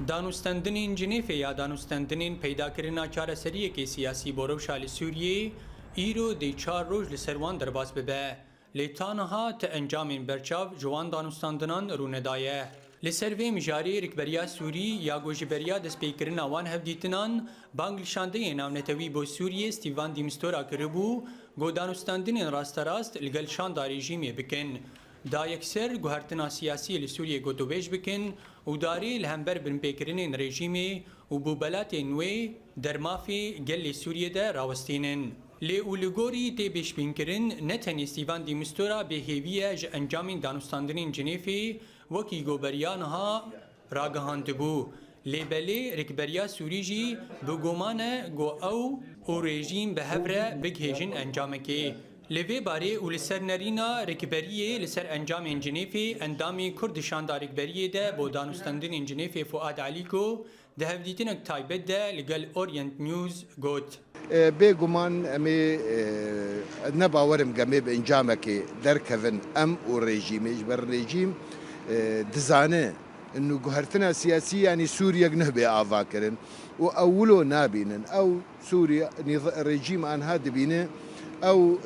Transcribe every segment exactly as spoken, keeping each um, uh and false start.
Danûstendinên Cinêfê ya danûstendinên peydakirina çareseriyekê siyasî bo rewşa li Sûriyê îro dê çar roj li ser wan derbas bibe. Lê ta niha ti encamên berçav ji wan danûstandinan rûnedaye. Li ser vê mijarê rikberiya Sûrî ya ku ji beriya destpêkirina wan hevdîtinan bang li şandeyê navnetewî bo Sûriyê Stîvan Dîmistora kiribû, ku danûstandinên rasterast li gel şanda rejîmê bikin. Da yekser guhertina siyasî li Sûriyê gotûbêj bikin û darê li hember binpêkirinên rejîmê û bûbelatên wê dermafê gelê Sûriyê de rawestînin. Lê û li gorî tê pêşbînkirin, ne tenê Stîvan Dîmistora bêhêvî ye ji encamên danûstandinên Cinêfê, wekî ku beriya niha ragihandibû. Lê belê rikberiya Sûrî jî bi guman e ku ew û rejîm bi hev re bigihêjin encamekê. Li vê barê û li ser nerîna rikberiyê li ser encamên Cinêfê endamê Kurd di şanda rikberiyê de bo danûstandinên Cinêfê Fuad Elîko di hevdîtinek taybet de li gel Orient News got. E, bêguman em ê, e, ne bawer im ku em ê bi encamekê derkevin, em û rejîmê, ji ber rejîm, e, dizane inu guhertina siyasî, yanî Sûriyek nuh bê ava kirin û ew wilo nabînin. Ew Sûriye, nîz-, rejîm anha dibîne, ew,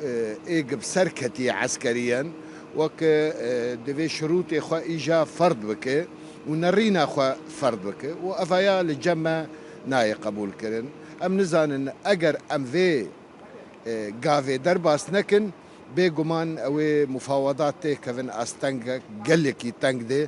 e, ê gi bi ser ketiye eskeriyen, wek, e, divê şirûtê xwe îja ferd bike û nerîna xwe ferd bike û evaya li cem me nayê qebûl kirin. Em nizanin eger em vê, e, gavê derbas nekin, bêguman ew ê mufawedat têkevin astengek gelekî teng de.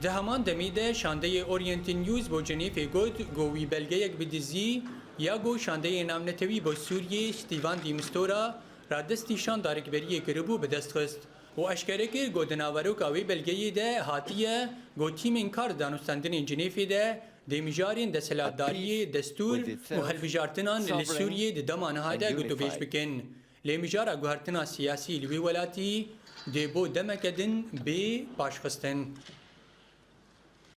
Di heman demê de şandeyê Orient News bo Cinêfê got ku wî belgeyek bi dizî ya ku şandeyê navnetewî bo Sûriyê Stîvan Dîmistora radestî şanda rikberiyê kiribû bi dest xist û eşkere kir ku di naveroka wê belgeyê de hatiye ku tîmên kar danûstandinên Cinêfê de dê mijarên desthilatdariyê, destûr û hilbijartinan li Sûriyê di dema niha de gotûbêj bikin. Lê mijara guhertina siyasî li wî welatî dê bo demeke din bê paşxistin.